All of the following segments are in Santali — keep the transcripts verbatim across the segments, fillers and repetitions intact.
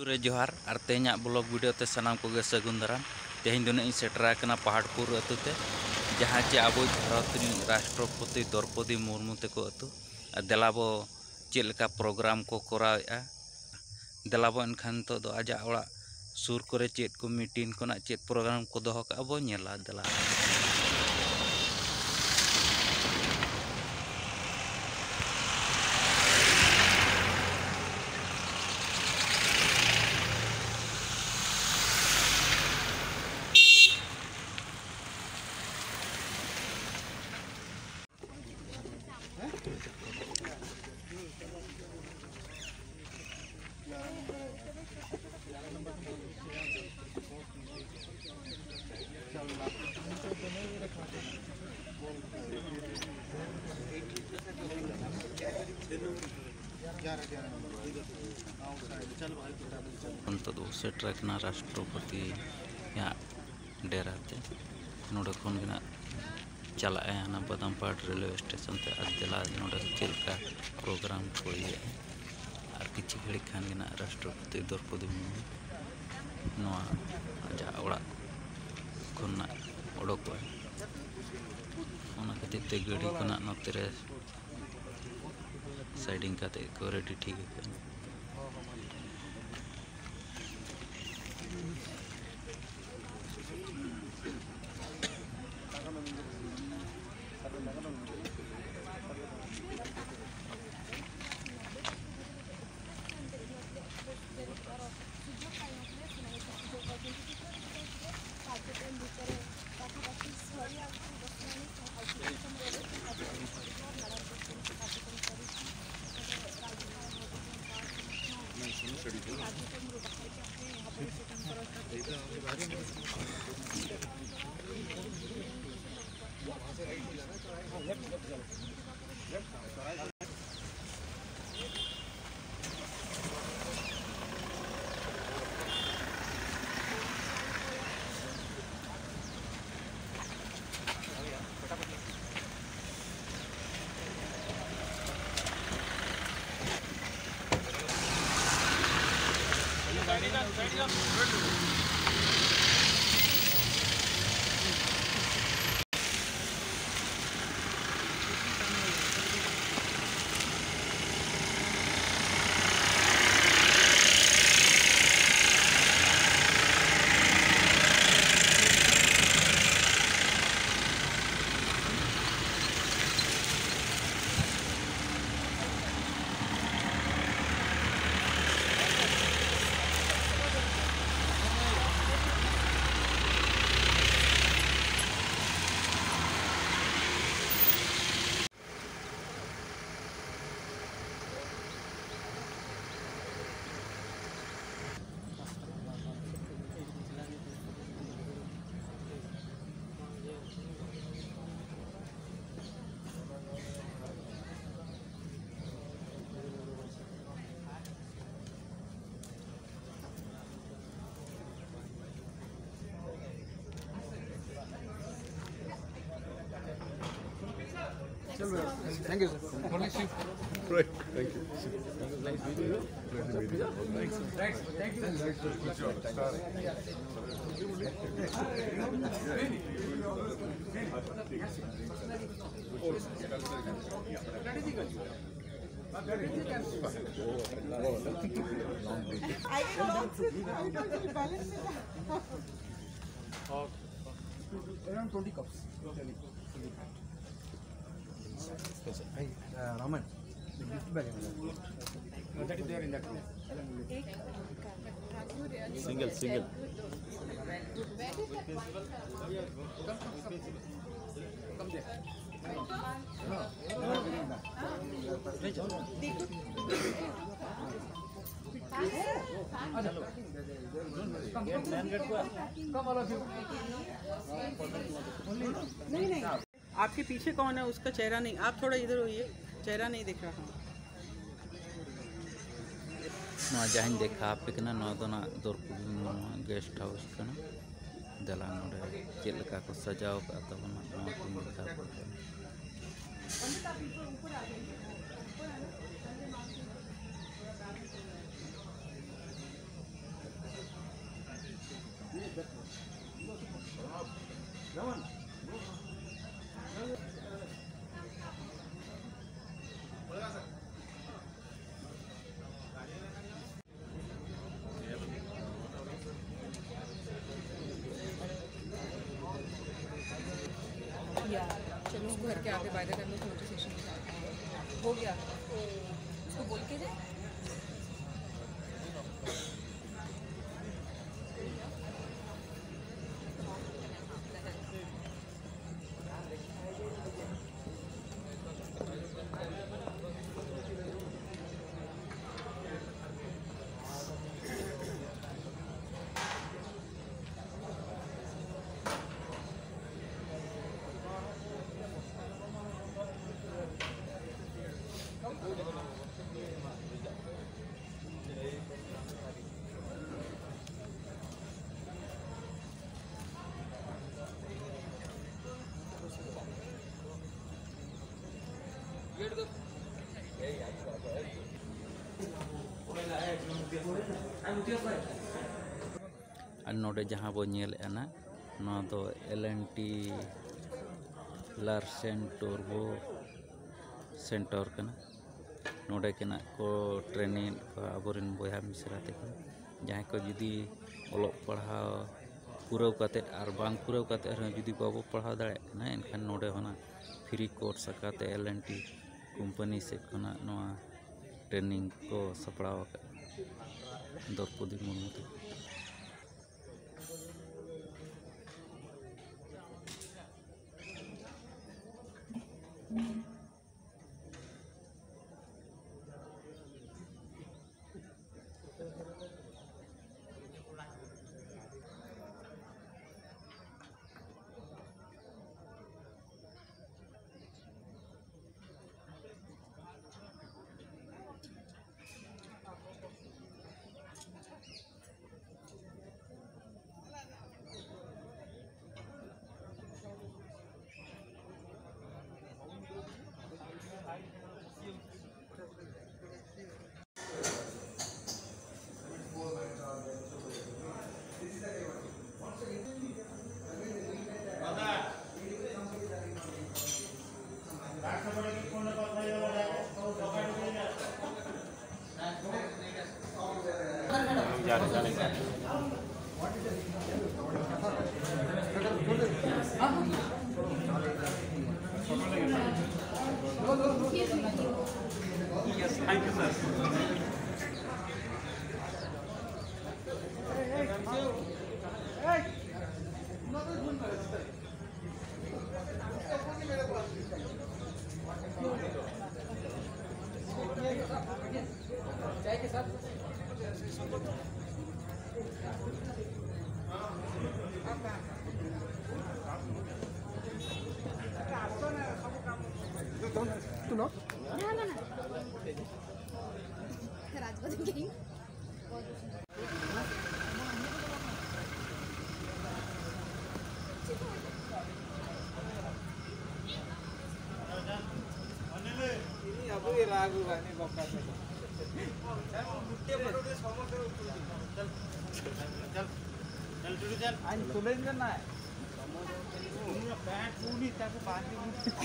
ᱨᱮ ᱡᱚᱦᱟᱨ ᱟᱨ ᱛᱮᱦᱮᱧᱟᱜ ᱵᱞᱚᱜ ᱵᱷᱤᱰᱤᱭᱳ ᱛᱮ ᱥᱟᱱᱟᱢ ᱠᱚᱜᱮ ᱥᱟᱹᱜᱩᱱ ᱫᱟᱨᱟᱢ᱾ ᱛᱮᱦᱮᱧ ᱫᱚ ᱱᱟᱜ ᱤᱧ ᱥᱮᱴᱮᱨ ᱟᱠᱟᱱᱟ ᱯᱟᱦᱟᱲᱯᱩᱨ ᱟᱹᱛᱩ ᱛᱮ, ᱡᱟᱦᱟᱸ ᱪᱮ ᱟᱵᱚᱭᱤᱡ ᱵᱷᱟᱨᱚᱛ ᱨᱤᱱᱤᱡ ᱨᱟᱥᱴᱨᱚᱯᱚᱛᱤ ᱫᱨᱚᱣᱯᱚᱫᱤ ᱢᱩᱨᱢᱩ ᱛᱟᱠᱚ ᱟᱹᱛᱩ᱾ ᱟᱨ ᱫᱮᱞᱟ ᱵᱚ ᱪᱮᱫ ᱞᱮᱠᱟ ᱯᱨᱳᱜᱨᱟᱢ ᱠᱚ ᱠᱚᱨᱟᱣᱮᱫᱼᱟ, ᱫᱮᱞᱟ ᱵᱚ ᱮᱱᱠᱷᱟᱱ ᱱᱤᱛᱚᱜ ᱫᱚ ᱟᱡᱟᱜ ᱚᱲᱟᱜ ᱥᱩᱨ ᱠᱚᱨᱮ ᱪᱮᱫ ᱠᱚ ᱢᱤᱴᱤᱝ ᱠᱚ ᱱᱟᱜ ᱪᱮᱫ ᱯᱨᱳᱜᱨᱟᱢ ᱠᱚ ᱫᱚᱦᱚ ᱠᱟᱜᱼᱟ ᱵᱚ ᱧᱮᱞᱟ ᱫᱮᱞᱟ᱾ ᱱᱤᱛᱚᱜ ᱫᱚ ᱥᱮᱴᱮᱨ ᱟᱠᱟᱱᱟ ᱨᱟᱥᱴᱨᱚᱯᱚᱛᱤᱭᱟᱜ ᱰᱮᱨᱟ ᱛᱮ᱾ ᱱᱚᱰᱮ ᱠᱷᱚᱱ ᱜᱮ ᱱᱟᱜ ᱪᱟᱞᱟᱜᱼᱟᱭ ᱦᱟᱱᱟ ᱵᱟᱫᱟᱢᱯᱟᱦᱟᱲ ᱨᱮᱞᱣᱮ ᱥᱴᱮᱥᱚᱱ ᱛᱮ᱾ ᱟᱨ ᱫᱮᱞᱟ ᱱᱚᱰᱮ ᱪᱮᱫ ᱞᱮᱠᱟ ᱯᱨᱳᱜᱨᱟᱢ ᱠᱚ ᱤᱭᱟᱹᱜᱼᱟ᱾ ᱟᱨ ᱠᱤᱪᱷᱩ ᱜᱷᱟᱹᱲᱤᱡ ᱠᱷᱟᱱ ᱜᱮ ᱱᱟᱜ ᱨᱟᱥᱴᱨᱚᱯᱚᱛᱤ ᱫᱨᱚᱣᱯᱚᱫᱤ ᱢᱩᱨᱢᱩ ᱱᱚᱣᱟ ᱟᱡᱟᱜ ᱚᱲᱟᱜ ᱠᱷᱚᱱ ᱱᱟᱜ ᱚᱰᱚᱠᱚᱜᱼᱟᱭ᱾ ᱚᱱᱟ ᱠᱷᱟᱹᱛᱤᱨ ᱛᱮ ᱜᱟᱹᱰᱤ ᱠᱚ ᱱᱟᱜ ᱱᱚᱛᱮ ᱨᱮ ᱥᱟᱭᱰᱤᱝ ᱠᱟᱛᱮ ᱠᱚ ᱨᱮᱰᱤ ᱴᱷᱤᱠ ᱟᱠᱟᱫᱟ᱾ Thank you, sir. Right. Thank you. Nice meeting you. Pleasure meeting you. Thanks. Thank you. Good job. I can balance it. Around twenty cups. Hey, uh, Raman, the gift bag. That is there in that room. Single, single. Come there. Come, all of you. नहीं, नहीं। आपके पीछे कौन है, उसका चेहरा नहीं, आप थोड़ा इधर होइए, चेहरा नहीं दिख रहा। ᱱᱚᱣᱟ ᱡᱟᱦᱟᱸᱧ ᱫᱮᱠᱷᱟᱣ ᱟᱯᱮ ᱠᱟᱱᱟ, ᱱᱚᱣᱟ ᱫᱚ ᱱᱟᱜ ᱫᱚᱨᱠᱩᱲᱤ ᱱᱚᱣᱟ ᱜᱮᱥᱴ ᱦᱟᱣᱩᱥ ᱠᱟᱱᱟ᱾ ᱫᱮᱞᱟ ᱱᱚᱰᱮ ᱪᱮᱫ ᱞᱮᱠᱟ ᱠᱚ ᱥᱟᱡᱟᱣ ᱟᱠᱟᱫ ᱛᱟᱵᱚᱱᱟ, ᱱᱚᱣᱟ ᱠᱚᱧ ᱫᱮᱠᱷᱟᱣ ᱟᱯᱮ ᱠᱟᱱᱟ᱾ करके आते, by the time लोग सेशन हो गया। इसको बोल के जाए। ᱟᱨ ᱱᱚᱰᱮ ᱡᱟᱦᱟᱸ ᱵᱚ ᱧᱮᱞᱮᱫᱼᱟ ᱱᱟᱜ, ᱱᱚᱣᱟ ᱫᱚ L and T Larsen Turbo Center ᱠᱟᱱᱟ᱾ ᱱᱚᱰᱮ ᱜᱮ ᱱᱟᱜ ᱠᱚ ᱴᱨᱮᱱᱤᱝ ᱠᱚᱣᱟ ᱟᱵᱚᱨᱮᱱ ᱵᱚᱭᱦᱟ ᱢᱤᱥᱨᱟ ᱛᱟᱠᱚ᱾ ᱡᱟᱦᱟᱸᱭ ᱠᱚ ᱡᱩᱫᱤ ᱚᱞᱚᱜ ᱯᱟᱲᱦᱟᱣ ᱯᱩᱨᱟᱹᱣ ᱠᱟᱛᱮᱫ ᱟᱨ ᱵᱟᱝ ᱯᱩᱨᱟᱹᱣ ᱠᱟᱛᱮᱫ ᱨᱮᱦᱚᱸ ᱡᱩᱫᱤ ᱵᱟᱵᱚ ᱯᱟᱲᱦᱟᱣ ᱫᱟᱲᱮᱭᱟᱜ ᱠᱟᱱᱟ, ᱮᱱᱠᱷᱟᱱ ᱱᱚᱰᱮ ᱦᱚᱸ ᱱᱟᱜ ᱯᱷᱨᱤ ᱠᱳᱨᱥ ᱟᱠᱟᱫ ᱛᱮ L and T ᱠᱳᱢᱯᱟᱱᱤ ᱥᱮᱫ ᱠᱷᱚᱱᱟᱜ ᱱᱚᱣᱟ ᱴᱨᱮᱱᱤᱝ ᱠᱚ ᱥᱟᱯᱲᱟᱣ ᱟᱠᱟᱫ ᱫᱨᱚᱯᱚᱫᱤ ᱢᱩᱨᱢᱩ ᱛᱟᱠᱚ᱾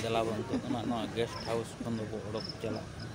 ᱪᱟᱞᱟᱣ ᱵᱚᱱ ᱱᱤᱛᱚᱜ ᱚᱱᱟ ᱱᱚᱣᱟ ᱜᱮᱥᱴ ᱦᱟᱣᱩᱥ ᱠᱷᱚᱱ ᱫᱚᱵᱚ ᱚᱰᱚᱠ ᱪᱟᱞᱟᱜ ᱠᱟᱱᱟ᱾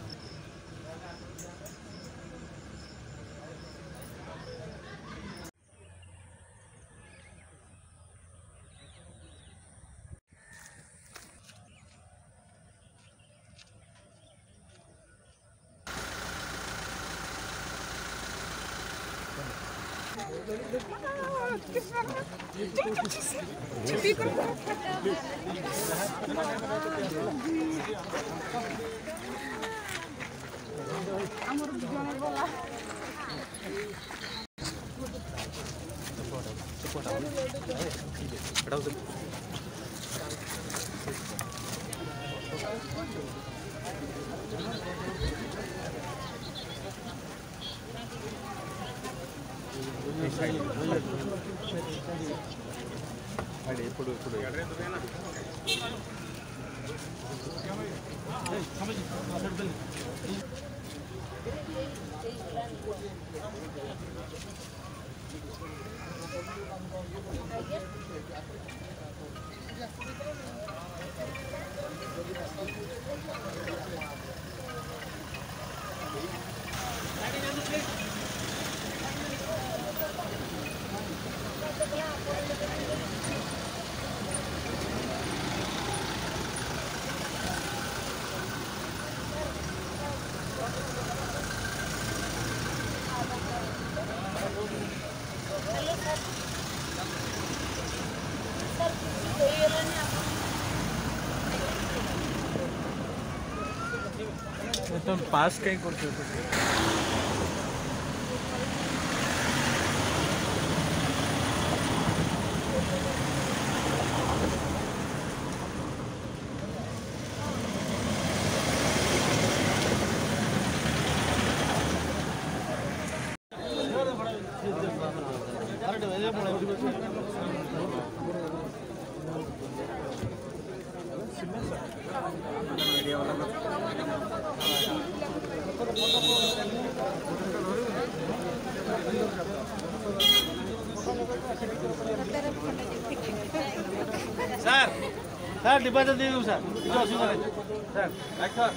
पास कहीं कुछ। सर, सर, डिब्बा दे दीजिए सर। जो सुन रहे हैं। Sir, action.